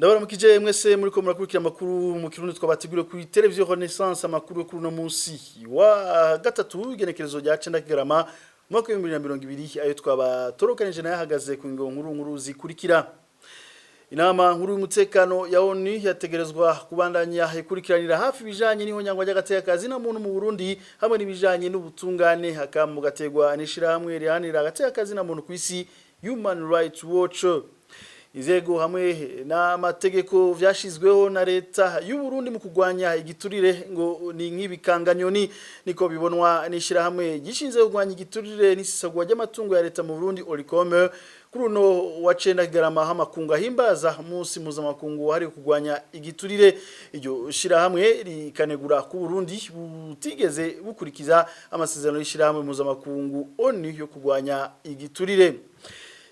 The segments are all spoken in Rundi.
Ndabaramukije mwese muriko murakurikira amakuru mu Kirundi twabateguriye kuri Television Renaissance. Amakuru kuri no munsi wa gatatu, igenekerezo rya 9 Kigarama mwaka wa 2020, ayo twabatoronkanije nayo ahagaze ku ngingo nkuru nkuru zikurikira: Inama nkuru y'umutekano ya ONU yategerezwa kubandanya ikurikiranira hafi ibijanye n'ihonyangwa ry'agateka kazina muntu mu Burundi hamwe n'ibijanye n'ubutungane. Hakamu gategwa n'ishirahamwe rihanira agateka kazina muntu kw'isi, Human Rights Watch. Inzego hamwe n'amategeko vyashizweho na leta y'u Burundi mu kugwanya igiturire ngo ni nk'ibikanganyoni, niko bibonwa n'ishirahamwe gishinze kugwanya igiturire n'isesagurwa ry'amatungo ya leta mu Burundi, Olucome. Kuri uno wa 9 Kigarama, hamakungu ahimbaza umunsi mpuzamakungu wahariwe kugwanya igiturire, iryo shirahamwe rikanegura ku Burundi butigeze bukurikiza amasezerano y'ishirahamwe mpuzamakungu ONU yo kugwanya igiturire.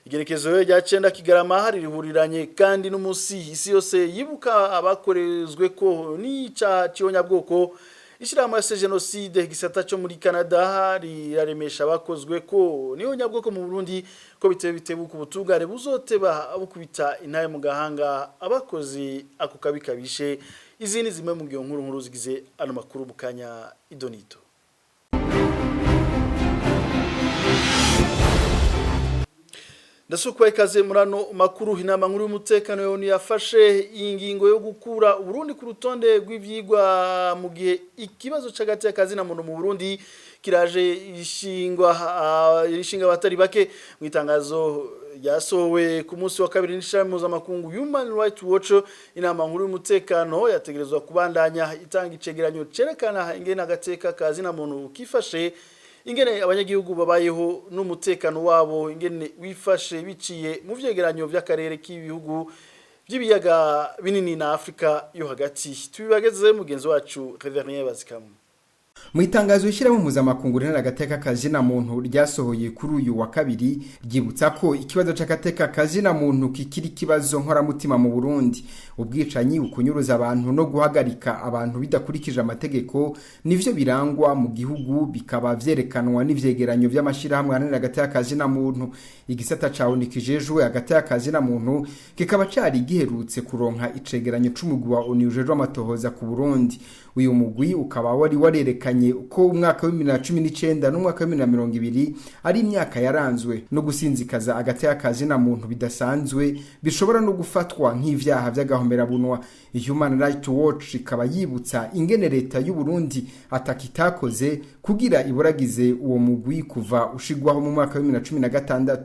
Igerekezo rya 9 Kigarama ririhuriranye kandi n'umunsi isi yose yibuka abakorezwe ko n'icaha c'ihonyabwoko. Ishirahamwe ya Génocide, gisata cyo muri Canada, riraremesha abakozwe ko n'ihonyabwoko mu Burundi ko bitebe bitebuka ubutungane buzoteba bukubita intaye mu gahanga abakozi ako kabi kabishe. Izindi zimwe mu ngingo nkuru nkuru zigize ano makuru bukanya idonito. Ndasukwa ikaze murano makuru. Inama nkuru y'umutekano yoni yafashe ingingo yo gukura Burundi ku rutonde rw'ivyigwa mu gihe ikibazo c'agati y'akazi na muntu mu Burundi kiraje ishingwa ishinga abatari bake. Mu itangazo ryasohowe ku munsi wa kabiri n'ishami mpuzamakungu Human Rights Watch, inama nkuru y'umutekano yategerezwa kubandanya itanga icegeranyo cerekana ingene agateka kazi na muntu kifashe, ingene abanyagihugu babayeho n'umutekano wabo ingene wifashe, biciye mu vyegeranyo vy'akarere k'ibihugu by'ibiyaga binini na Afrika yo hagati. Tubibageze mugenzi wacu Reverien Bazikamu. Mu itangazo ishyirahamwe mpuzamakungu riharanira agateka kazina muntu ryasohoye kuri uyu wa kabiri, ryibutsa ko ikibazo c'agateka kazina muntu kikiri ikibazo nkoramutima mu Burundi. Ubwicanyi, ukunyuruza abantu no guhagarika abantu bidakurikije amategeko nivyo birangwa mu gihugu, bikaba vyerekanwa n'ivyegeranyo vy'amashirahamwe aharanira agateka kazina muntu. Igisata ca ONU kijejwe agateka kazina muntu kikaba cari giherutse kuronka icegeranyo c'umugwi wa ONU ujejwe amatohoza ku Burundi. Uyu mugwi ukaba wari warerekanye ko umwaka wa 2019 n'umwaka wa 2020 ari imyaka yaranzwe no gusinzikaza agateka kazina muntu bidasanzwe, bishobora no gufatwa nk'ivyaha vy'agahomerabunwa. Human Rights Watch ikaba yibutsa ingene leta y'u Burundi atakitakoze kugira iburagize uwo mugwi kuva ushigwaho mu mwaka wa 2016.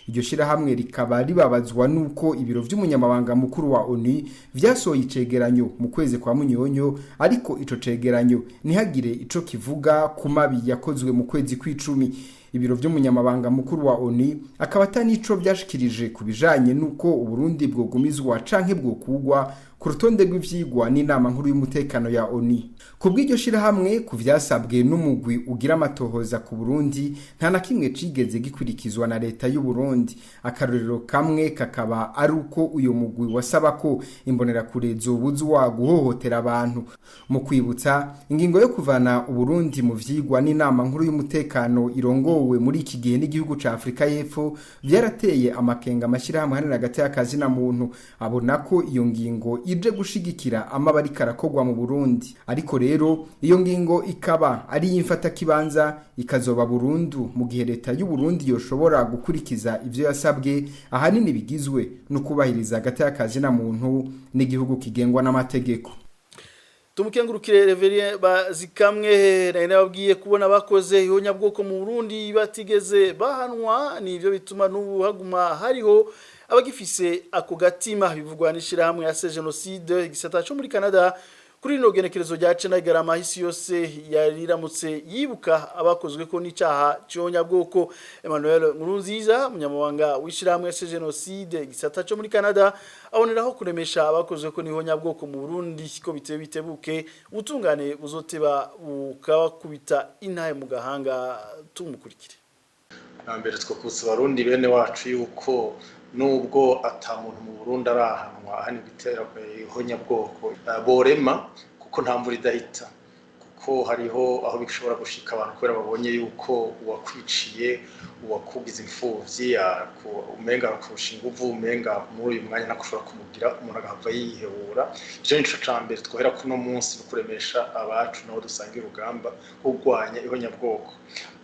Iryo shirahamwe rikaba ribabazwa nuko ibiro vy'umunyamabanga mukuru wa ONU vyasohoye icegeranyo mu kwezi kwa Munyonyo, ariko ico cegeranyo ntihagire ico kivuga ku mabi yakozwe mu kwezi kw'icumi. Ibiro vy'umunyamabanga mukuru wa ONU akaba atanico vyashikirije ku bijanye nuko Uburundi bwogumizwa canke bwokugwa ku rutonde rw'ivyigwa n'inama nkuru y'umutekano ya ONU. Ku bw'iryo shirahamwe, ku vyasabwe n'umugwi ugira amatohoza ku Burundi, nta na kimwe cigeze gikurikizwa na leta y'u Burundi. Akarorero kamwe kakaba ari uko uyo mugwi wasaba ko imbonerakure zobuzwa guhohotera abantu. Mu kwibutsa, ingingo yo kuvana Uburundi mu vyigwa n'inama nkuru y'umutekano irongowe muri iki gihe n'igihugu ca Afrika y'Epfo vyarateye amakenga amashirahamwe aharanira agateka kazina muntu, abona ko iyo ngingo ije gushigikira amabi ariko arakorwa mu Burundi. Ariko rero iyo ngingo ikaba ari iy'imfatakibanza, ikazoba burundu mu gihe leta y'u Burundi yoshobora gukurikiza ivyo yasabwe, ahanini bigizwe no kubahiriza agateka kazina muntu n'igihugu kigengwa n'amategeko. Tumukengurukire Reverien Bazikamwe. Nari nababwiye kubona bakoze ihonyabwoko mu Burundi batigeze bahanwa nivyo bituma n'ubu haguma hariho abagifise ako gatima, bivugwa n'ishirahamwe ya Génocide, igisata cyo muri Canada. Kuri rino genekerezo rya 9 Kigarama, isi yose yariramutse yibuka abakozwe ko n'icaha c'ihonyabwoko. Emmanuel Nkurunziza, umunyamabanga w'ishirahamwe ya Génocide, igisata cyo muri Canada, aboneraho kuremesha abakozwe ko n'ihonyabwoko mu Burundi ko bitebe bitebuke ubutungane buzoteba bukabakubita intahe mu gahanga. Tumukurikire. Mbere twakutse Abarundi bene wacu yuko nubwo ata muntu mu Burundi arahanwa hani gutera ihonyabwoko, borema kuko nta mvura idahita. Kuko hariho aho bishobora gushika abantu kubera babonye yuko uwakwiciye, uwakugize imfuvyi, umenga kurusha inguvu, umenga muri uyu mwanya ntakushobora kumugira, umuntu agahava yihebura. Ivyo nico ca mbere twohera kuno munsi, no kuremesha abacu nabo dusangiye urugamba rwo kurwanya ihonyabwoko.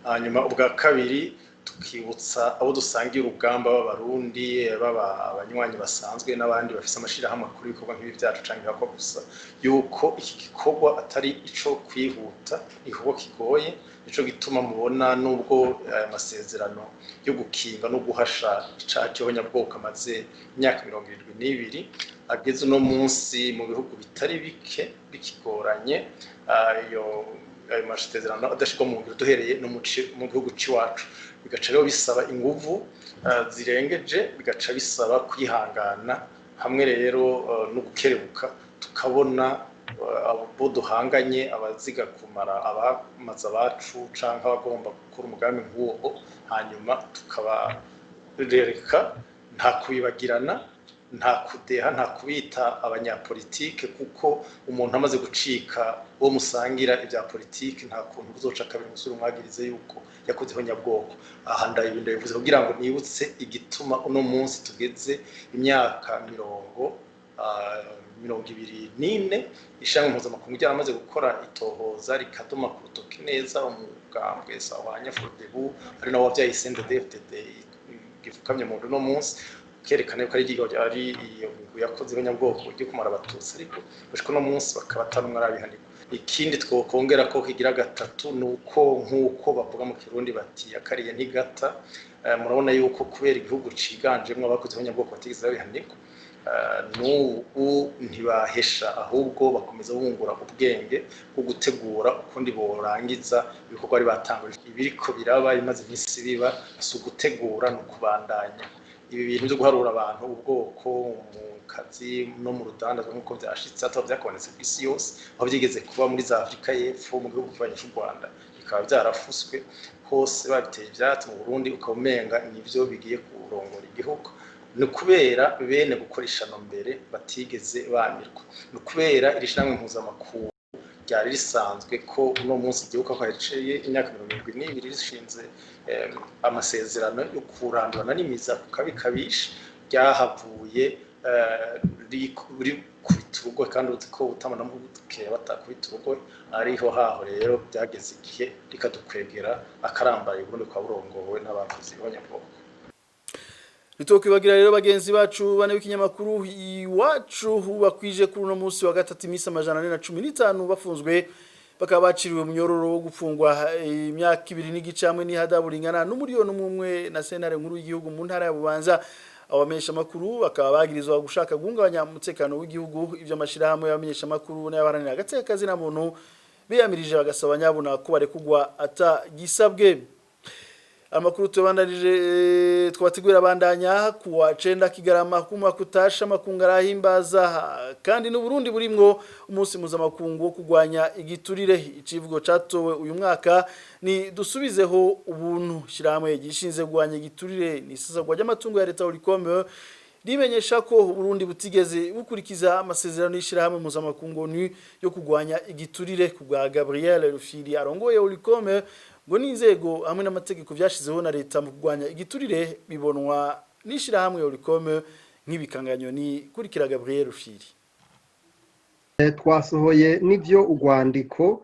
Hanyuma ubwa kabiri, tukibutsa abo dusangiye urugamba b'Abarundi, baba abanywanyi basanzwe n'abandi bafise amashirahamwe akora ibikorwa nk'ibi vyacu canke ibihakwa gusa, yuko iki gikorwa atari ico kwihuta, igikorwa kigoye. Nico gituma mubona nubwo aya masezerano yo gukinga no guhasha icaha c'ihonyabwoko amaze imyaka 72, ageze uno munsi mu bihugu bitari bike bikigoranye, ayo masezerano adashirwa mu ngiro, duhereye no mu gihugu c'iwacu. Bigaca rero bisaba inguvu zirengeje, bigaca bisaba kwihangana hamwe rero no gukerebuka, tukabona abo duhanganye, abaziga kumara abamaze abacu canke abagomba gukora umugambi nk'uwo, hanyuma tukabarereka nta kubibagirana, nta kudeha, nta kubita abanyapolitike, kuko umuntu amaze gucika uwo musangira ibya politike, nta kuntu uzoca kabiri musubire umwagirize yuko yakoze ihonyabwoko. Aha ndabivuze kugira ngo nibutse igituma uno munsi tugeze imyaka 24 ishirahamwe mpuzamakungu ryaramaze gukora itohoza, rikadoma ku rutoki neza umugambwe Sahwanya Frodebu, ari nawo wavyaye CNDD-FDD gifukamye mu uno munsi, kerekana yuko ari iyo migwi yakoze ihonyabwoko ryo kumara Abatutsi, ariko gushika uno munsi bakaba atanumwe arabihanirwa. Ikindi twokongera ko kigira gatatu, ni uko nk'uko bavuga mu Kirundi bati "Yakariye ntigata". Murabona yuko kubera igihugu ciganjemwo abakoze ihonyabwoko batigeze babihanirwa, n'ubu ntibahesha, ahubwo bakomeza bungura ubwenge bwo gutegura ukundi borangiza ibikorwa bari batanguje. Ibiriko biraba, bimaze iminsi biba, si ugutegura, ni ukubandanya. Ibi bintu byo guharura abantu ubwoko mu kazi no mu rudandazwa, nk'uko vyashitse, ataba vyakabonetse ku isi yose, aho byigeze kuba muri za Afurika y'Epfo, mu gihugu kibanyi c'u Rwanda, bikaba vyarafuswe hose, babiteye ivyatsi. Mu Burundi ukaba umenga nivyo bigiye kurongora igihugu. Ni ukubera bene gukora ishano mbere batigeze bamirwa, ni ukubera iri shirahamwe mpuzamakungu ryari risanzwe ko uno munsi igihugu aho haciye imyaka 72 rishinze amasezerano yo kurandurana n'imiza ku kabi kabisha, ryahavuye rikubita urugo, kandi uzi ko utamana bukeye batakubita urugo. Ariho haho rero byageze igihe rikadukwegera akarambaye, Uburundi kwa burongowe n'abakozi b'abanyabwoko. Ntitwokwibagira rero bagenzi bacu bane b'ikinyamakuru Iwacu bakwije kuri uno munsi wa gatatu iminsi 415 bafunzwe, bakaba baciriwe munyororo wo gufungwa imyaka 2 n'igice hamwe n'ihadabu ringana n'umuriyoni 1 na sentare nkuru y'igihugu mu ntara ya Bubanza. Abamenyesha makuru bakaba bagirizwa gushaka guhungabanya umutekano w'igihugu, ivyo amashirahamwe y'abamenyesha makuru n'abaharanira agateka na muntu biyamirije, bagasaba nyabuna ko barekugwa atagisabwe. Amakuru tubandanije twabategurira bandanya. Kuwa 9 Kigarama kuma kutasha makungu arahimbaza, kandi n'u Burundi burimwo, umunsi mpuzamakungu wo kugwanya igiturire. Icivugo catowe uyu mwaka ni "Dusubizeho ubuntu". Shiramwe gishinze kugwanya igiturire n'isesagurwa ry'amatungo ya leta, Olucome, rimenyesha ko Burundi butigeze bukurikiza amasezerano y'ishirahamwe mpuzamakungu ONU yo kugwanya igiturire. Kubwa Gabriel Rufyiri arongoye Olucome, ngo n'inzego hamwe n'amategeko vyashizeho na leta mu kugwanya igiturire bibonwa n'ishirahamwe Olucome nk'ibikanganyoni. Kurikira Gabriel Rufyiri. Twasohoye n'ibyo urwandiko,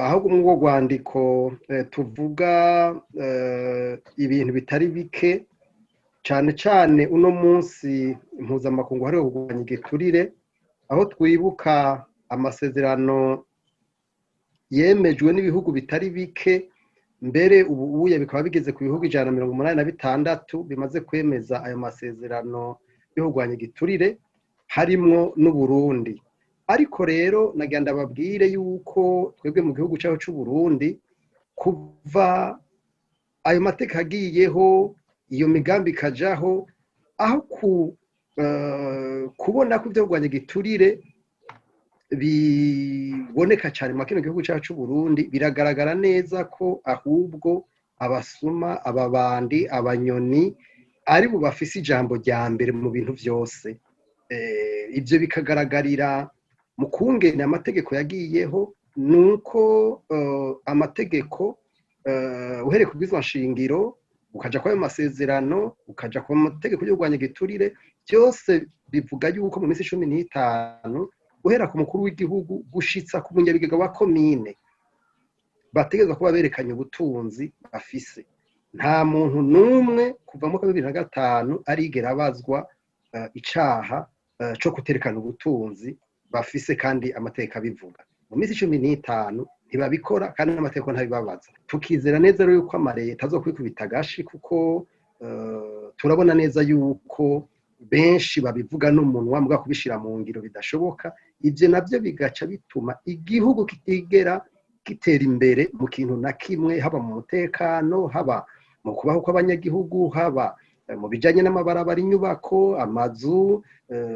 ahubwo muri urwo rwandiko tuvuga ibintu bitari bike, cyane cyane uno munsi mpuzamakungu wahariwe kurwanya igiturire, aho twibuka amasezerano yemejwe n'ibihugu bitari bike, mbere ubu uye bikaba bigeze ku bihugu 186 bimaze kwemeza ayo masezerano yo kurwanya igiturire, harimwo n'Uburundi. Ariko rero nagira ndababwire yuko twebwe mu gihugu cyacu cy'u Burundi, kuva ayo mateka agiyeho, iyo migambi ikajaho, aho kubona ko ibyo kurwanya igiturire biboneka cyane mu kino gihugu cyacu cy'u Burundi, biragaragara neza ko ahubwo abasuma, ababandi, abanyoni ari bo bafise ijambo rya mbere mu bintu byose. Ibyo bikagaragarira mu kungene amategeko yagiyeho. Ni uko amategeko, uhereye ku bwizwa nshingiro, ukaja kwa ayo masezerano, ukaja ku mategeko yo kurwanya igiturire, byose bivuga yuko mu minsi 15, guhera ku mukuru w'igihugu gushitsa ku munyabigega wa komine, bategerezwa kuba berekanye ubutunzi bafise. Nta muntu n'umwe kuva mu mwaka wa 2005 arigera abazwa icaha co kuterekana ubutunzi bafise, kandi amategeko abivuga. Mu minsi 15 ntibabikora, kandi n'amategeko ntabibabaza. Tukizera neza rero yuko amareta azokwikubita agashi, kuko turabona neza yuko benshi babivuga n'umunwa, muga kubishira mu ngiro bidashoboka. Ivyo navyo bigaca bituma igihugu kitigera gitera imbere mu kintu na kimwe, haba mu mutekano, haba mu kubaho kw'abanyagihugu, haba mu bijanye n'amabarabara, inyubako, amazu,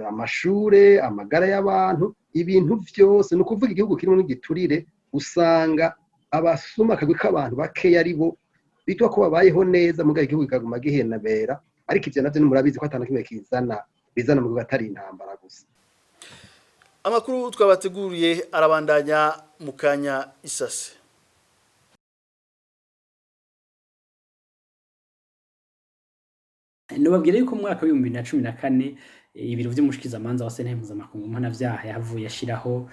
amashure, amagara y'abantu, ibintu vyose. Ni ukuvuga, igihugu kirimo n'igiturire usanga abasuma, akagwi k'abantu bakeya, ari bo bitwa ko babayeho neza, mugabo igihugu kikaguma gihenabera. Ariko ivyo navyo nimurabizi ko atana kimwe kizana bizana mu gihugu atari intambara gusa. Amakuru twabateguriye arabandanya mu kanya isase. Nubabwira yuko mu mwaka w'2014 ibiro vy'umushikizamanza wa sentare mpuzamakungu mpanavyaha yahavuye ashiraho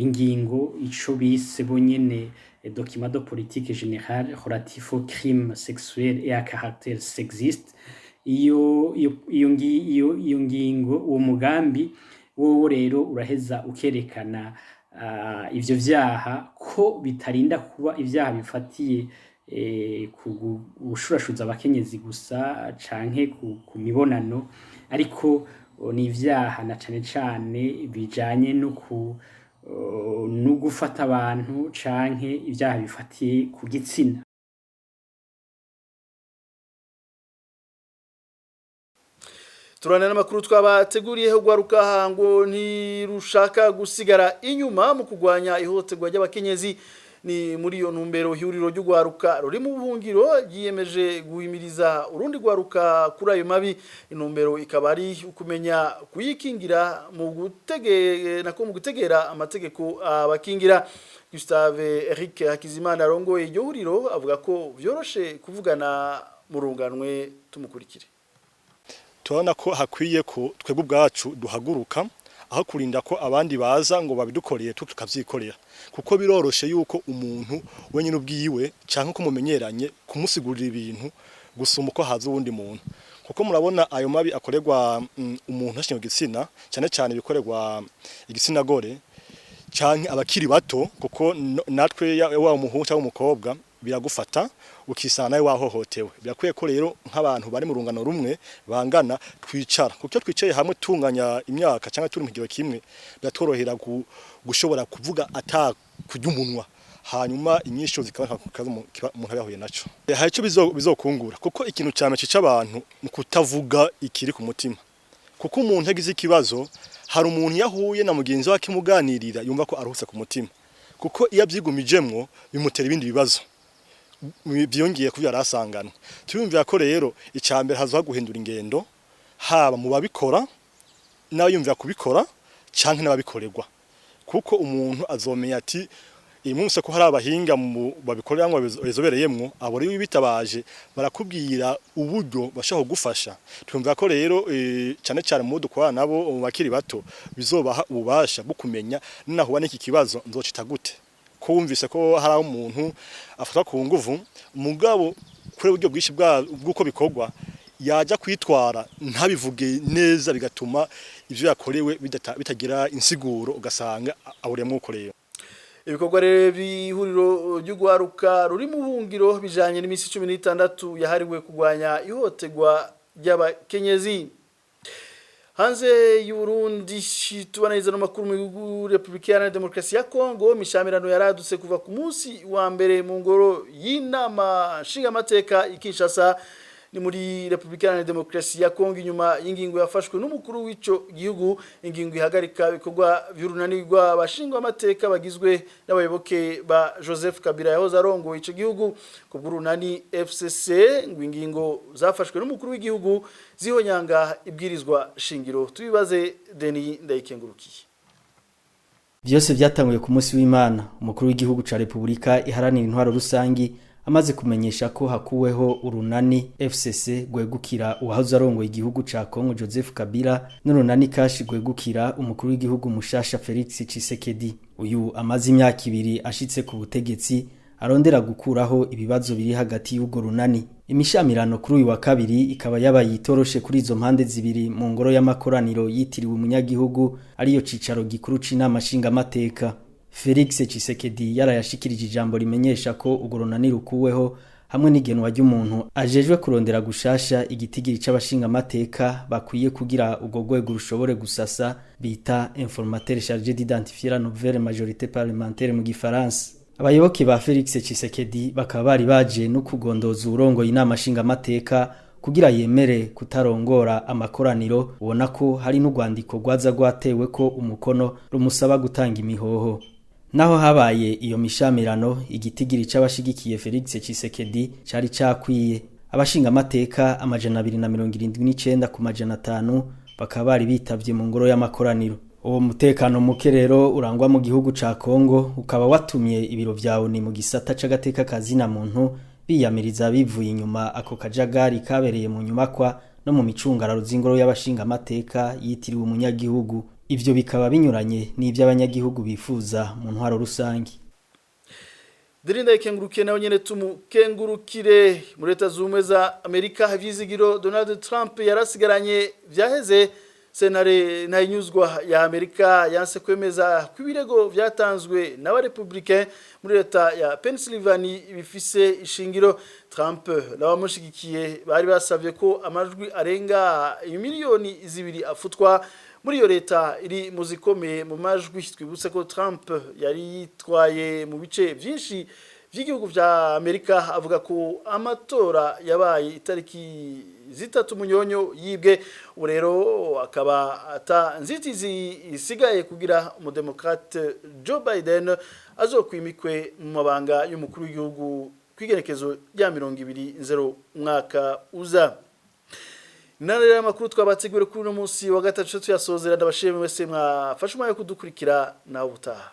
ingingo, ico bise bonyene document de politique générale relatif aux crimes sexuels et à caractère sexiste. Iyo ngingo, uwo mugambi wowo rero uraheza ukerekana ivyo vyaha ko bitarinda kuba ivyaha bifatiye ku gushurashuza abakenyezi gusa canke ku mibonano, ariko ni ivyaha na cane cane bijanye no gufata abantu canke ivyaha bifatiye ku gitsina. Turana n'amakuru twabateguriye. Gwaruka ngo ntirushaka gusigara inyuma mu kugwanya ihohoterwa ry'abakenyezi. Ni muri iyo ntumbero ihuriro ry'ugwaruka ruri mu buhungiro ryiyemeje guhimiriza urundi gwaruka kuri ayo mabi. Intumbero ikaba ari ukumenya kuyikingira mu gutegera, nako mu gutegera amategeko abakingira. Gustave Eric Hakizimana arongoye iryo huriro avuga ko vyoroshe kuvugana mu runganwe. Tumukurikire. Turabona ko hakwiye ko twebwe ubwacu duhaguruka, aho kurinda ko abandi baza ngo babidukoreye, twe tukavyikorera, kuko biroroshe yuko umuntu wenyine ubwiwe canke ko mumenyeranye kumusigurira ibintu gusumba uko haza uwundi muntu, kuko murabona ayo mabi akorerwa umuntu ashinzwe igitsina, cyane cyane ibikorerwa igitsina gore canke abakiri bato, kuko natwe wa umuhungu cyangwa umukobwa biragufata ukisanga nawe wahohotewe. Birakwiye ko rero nk'abantu bari mu rungano rumwe bangana twicara, kuko iyo twicaye hamwe tunganya imyaka cyangwa turi mu kigero kimwe, biratworohera gushobora kuvuga ata kurya umunwa, hanyuma inyishu zikaba umuntu yahuye naco. Hari ico bizokungura, kuko ikintu cyane cica abantu mu kutavuga ikiri ku mutima, kuko umuntu yagize ikibazo, hari umuntu yahuye na mugenzi we akimuganirira, yumva ko aruhutse ku mutima, kuko iyo abyigumijemwo bimutera ibindi bibazo byiyongeye ku byo yari asanganwe. Turiyumvira ko rero icya mbere hazaho guhindura ingendo, haba mu babikora n'abayumvira kubikora canke n'ababikorerwa, kuko umuntu azomenya ati iyi munsi ko hari abahinga mu babikoreramwo babizobereyemwo, abo rero iyo bitabaje barakubwira uburyo bashobora kugufasha. Twumva ko rero cyane cyane mu bo dukorana nabo, mu bakiri bato, bizobaha ububasha bwo kumenya: nahuba n'iki kibazo nzocita gute? Ko wumvise ko hari aho umuntu afatwa ku nguvu, mugabo kuri uburyo bwinshi bw'uko bikorwa, yaja kwitwara ntabivuge neza, bigatuma ivyo yakorewe bitagira insiguro, ugasanga ahuriyemwo ukoreye. Ibikorwa rero by'ihuriro ry'ugwaruka ruri mu buhungiro bijanye n'iminsi 16 yahariwe kurwanya ihohoterwa ry'abakenyezi. Hanze y'Uburundi, tubanariza n'amakuru mu gihugu Republika Iharanira Demokarasi ya Kongo. Mishamirano yaradutse kuva ku munsi wa mbere mu ngoro y'inama nshingamateka i Kinshasa, ni muri Republika Iharanira Demokarasi ya Kongo, inyuma y'ingingo yafashwe n'umukuru w'ico gihugu, ingingo ihagarika ibikorwa vy'urunani rw'abashingwamateka bagizwe n'abayoboke ba Joseph Kabila yahoze arongoye ico gihugu. Ku bw'urunani FCC, ngo ingingo zafashwe n'umukuru w'igihugu zihonyanga ibwirizwa shingiro. Tubibaze Denis Ndayikengurukiye. Vyose vyatanguye ku munsi w'Imana, umukuru w'igihugu ca Republika Iharanira Intwaro Rusangi amaze kumenyesha ko hakuweho urunani FCC gwegukira uwahoze arongoye igihugu ca Congo Joseph Kabila, n'urunani Kashi gwegukira umukuru w'igihugu mushasha Felix Tshisekedi. Uyu amaze imyaka 2 ashitse ku butegetsi, arondera gukuraho ibibazo biri hagati y'ugo runani. Imishamirano kuri uyu wa kabiri ikaba yabaye itoroshe kuri izo mpande zibiri mu ngoro y'amakoraniro yitiriwe umunyagihugu, ariyo cicaro gikuru c'inama nshingamateka. Felix Tshisekedi yarayashikirije ijambo rimenyesha ko urwo runani rukuweho, hamwe n'igenwa ry'umuntu ajejwe kurondera gushasha igitigiri c'abashingamateka bakwiye kugira urwo rwego rushobore gusasa, bita informateur chargé d'identifier la nouvelle majorité parlementaire mu gifaransa. Abayoboke ba Felix Tshisekedi bakaba bari baje no kugondoza uwurongoye inama nshingamateka kugira yemere kutarongora amakoraniro, ubona ko hari n'urwandiko rwaza rwatewe ko umukono rumusaba gutanga imihoho. Naho habaye iyo mishamirano, igitigiri c'abashigikiye Felix Tshisekedi cari cakwiye. Abashingamateka 279 ku 500 bakaba bari bitavye mu ngoro y'amakoraniro. Uwo mutekano muke rero urangwa mu gihugu ca Kongo ukaba watumye ibiro vya ONU mu gisata c'agateka kazina muntu biyamiriza bivuye inyuma ako kajagari kabereye mu nyumakwa no mu micungararo z'ingoro y'abashingamateka yitiriwe umunyagihugu. Ivyo bikaba binyuranye n'ivy'abanyagihugu bifuza mu ntwaro rusangi. Derinda ikengurukiye nawe nyene tumukengurukire. Muri Leta Zunze za Amerika, ivyizigiro Donald Trump yarasigaranye vyaheze. Sentare ntahinyuzwa ya Amerika yanse kwemeza ko ibirego vyatanzwe n'abarepublicain muri leta ya Pennsylvania bifise ishingiro. Trump n'abamushigikiye bari basavye ko amajwi arenga 2 miliyoni afutwa muri iyo leta iri mu zikomeye mu majwi. Twibutse ko Trump yari yitwaye mu bice vyinshi vy'igihugu vya Amerika avuga ko amatora yabaye itariki 3 Munyonyo yibwe. Ubu rero akaba ata nzitizi isigaye kugira umudemokrate Joe Biden azokwimikwe mu mabanga y'umukuru w'igihugu kwigerekezo rya 20 umwaka uza. Nana rero amakuru twabateguriye kuri uno munsi wa gatatu tuyasozera. Ndabashimiye mwese mwafashe umwanya wo kudukurikira, nawe utaha.